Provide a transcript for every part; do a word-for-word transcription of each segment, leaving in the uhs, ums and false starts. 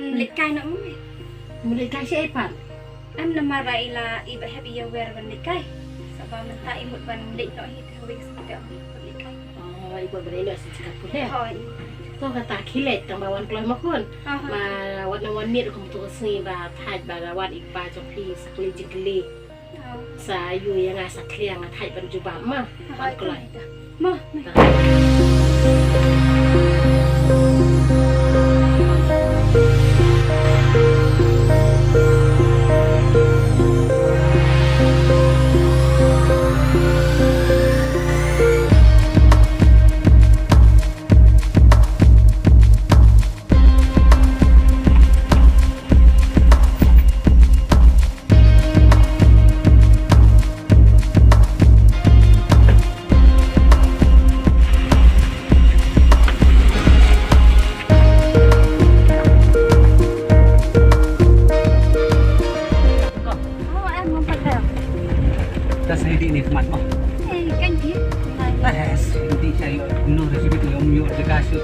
Leit kai noh mo. Leit kai shaei pat? Em, namar i la i ba hep i ïa wer ban leit kai. Sa ba mynta i mut ban leit noh hi te hawei ka sngewthuh ban leit kai. Oh, i mut ban leit noh sha jaka pule. Hooid. To kata khie leit tang ba wan kloi ma khun. Aha. Ma wat nang wan miet kum tu ka sngi ba thait ba la wan i kpa jong phi sa kylli jingkylli. Sa ïoh ïa nga sa khliang nga thait ban jubab ma. Hooid, wan kloi. Mo. Ta sa dih ni khmat mo. Eh, kan dih. Ah, eh, dih sa ïoh, no, resi bit ïoh, ïoh jaka shu.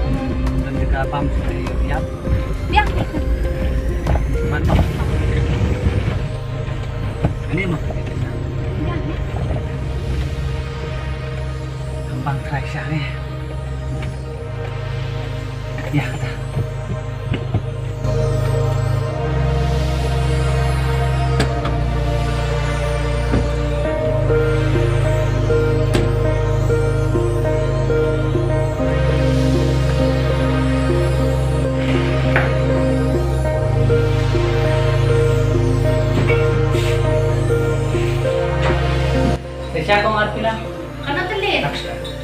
Hmm, dan jaka pam shu ïoh, ïap. Biang. Khmat mo. Ani mo. Biang, ya. Gampang try sha ni. Ïa kata. Te sha kong ar pila. Kano tele?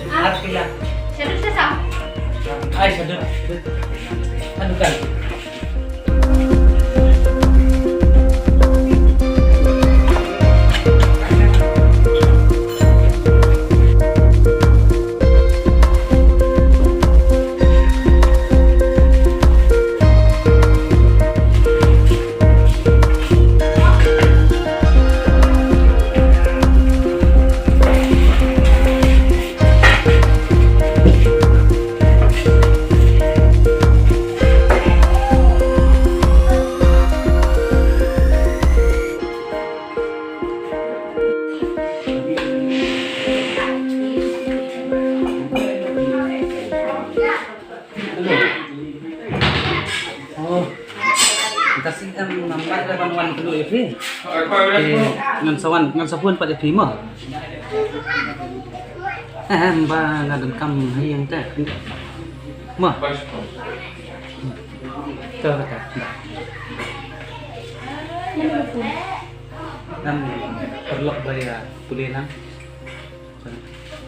Ar pila. Shadur sha sa? Ai, shadur. Shadur. Anu kan. Oh. Ka sing em nambat da ban wan kano ïa phi. Eh, ngan sa wan, ngan sa phone pat ïa phi mo. Em ba nga donkam ha ïing te. Mo. To kata. Em paralok ba ïa pule lang.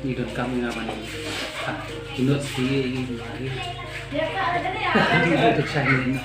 Ngi donkam nga ban, ah, inut siti ïa ngi ma ngi. Ngi donkam shai ngi.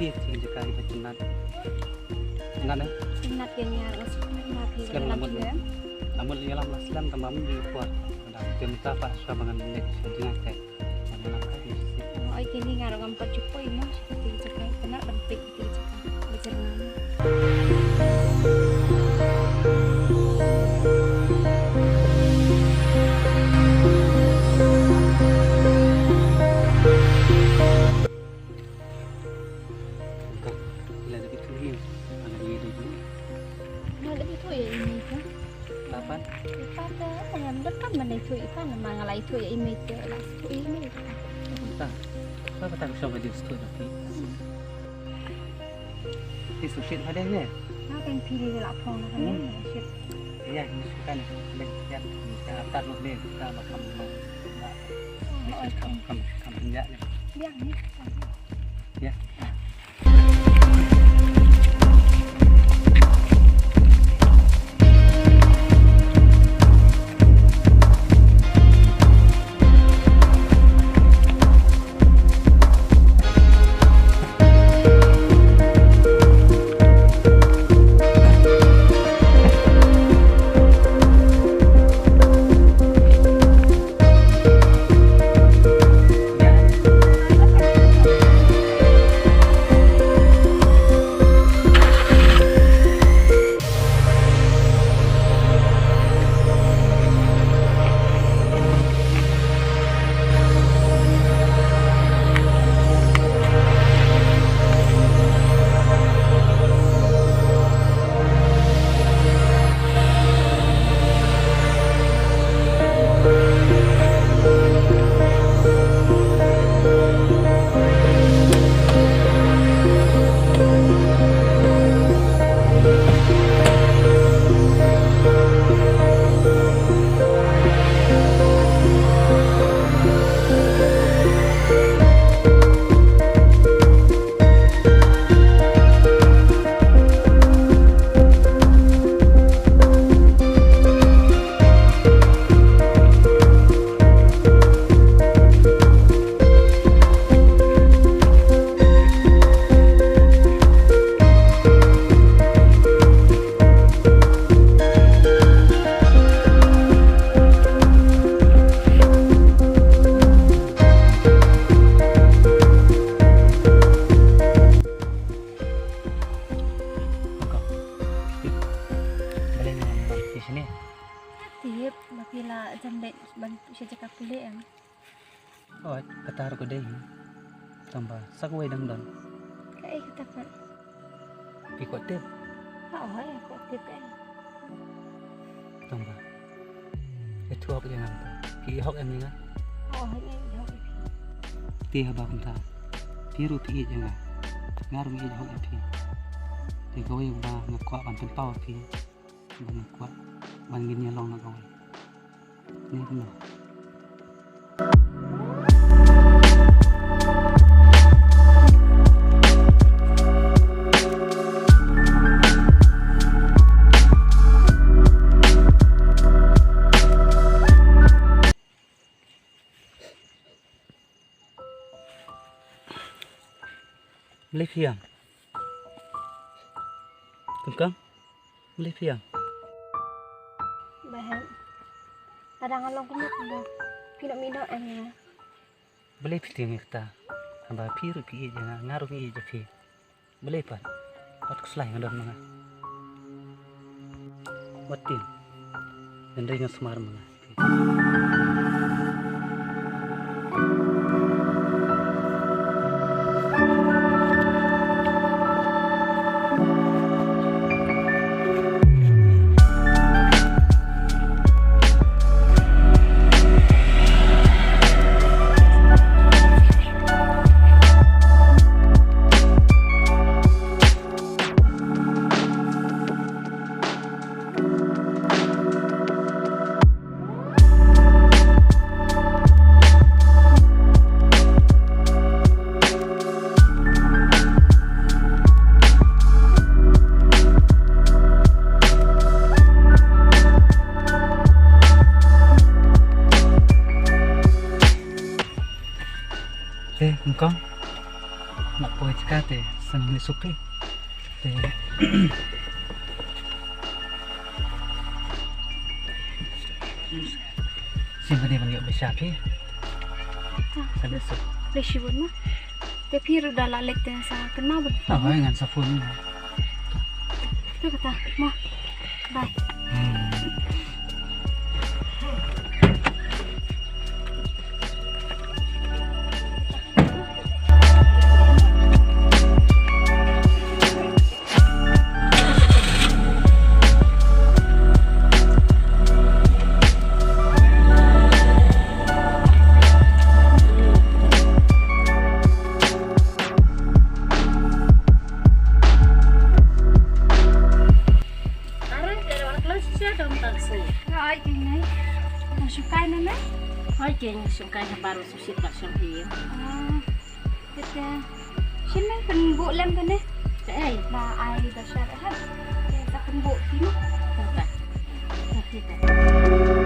Ïa, ïa, jaka ïa ka jannat. Jannat, eh? Jannat ïa nga, nga sngewthuh ma phi. Slem, la mut. La mut ïalam la slem, tang ba mut ïa por. Te mynta pat shuwa ba ngan leit sha jannat te. Ngan ïalam ka ïa shi. Oi, kine nga ruh ngam pat ju poi mo sha kata ka jaka. Kane ban peit kata ka jaka. Ba jyrngam. Ka, la da bithu ïa, la da bithu ïa. Nga la bithu ïa i mei ka. Kapan? Kapan ka, ngam da kam man ithu i pan, ma nga la ithu ïa i mei te, la ithu ïa i mei ka. Kapan ta? Kapan ta ka shong ka ding ithu ïa ki? Ti su shit hade ne? Nga kan phi la phong na kan ne, shit. Ïa, ni su kan ne, lek ïa, ni ka atat lut ne, ka ba kam ma. Ni su kam, kam, kam ïa ne. Biang ni. Ïa. Tip, ba phi la jan leit ban sha jaka pule em. Oi, kata ruh ka dei hi. Tang ba sa kawei dang don. Kaei kata pat? Phi kwah tip? Ha, oi, kwah tip em. Tang ba. Ïathuh hok ïa nga mynta. Phi ïeit hok em ïa nga? Ha, oi, ïeit hok ïa phi. Te haba kumta. Phi ruh phi ïeit ïa nga. Nga ruh nga ïeit hok ïa phi. Te kawei ba nga kwah ban pynpaw ïa phi. Ba nga kwah ban ngin ïa long na kawei. Ni kumno? Balei phi ïam? Kongkong, balei phi ïam? Bah, lada nga long kumno kumno, phi noh mih noh em ïa nga. Balei phi tieng ïa kata? Haba phi ruh phi ïeit ïa nga, nga ruh nga ïeit ïa phi. Balei pat? Wat khuslai nga don ma nga. Wat tieng. Hynrei nga sumar ma nga. Eh, Kongkong. Nak poi Kate, san li supi. Te. Sien ba dei ban ïoh bishar phi. Sa leh suk. Leh shibun ma. Te phi ruh da la leit te sa kynmaw bun. Ah, hooid ngan sa phone. Te kata ma. Bye. Hmm. Are, te wan klas shisha dong tak sini. Hai, keng nai. Nang shukai na nai? Hai, keng shukai na baru susit bak shong hi. Ah, tete. Shin nai pynbuk lem kane? Te ai. Ba ai ba shar ha. Te ta pynbuk kini. Ta ta. Ta ta.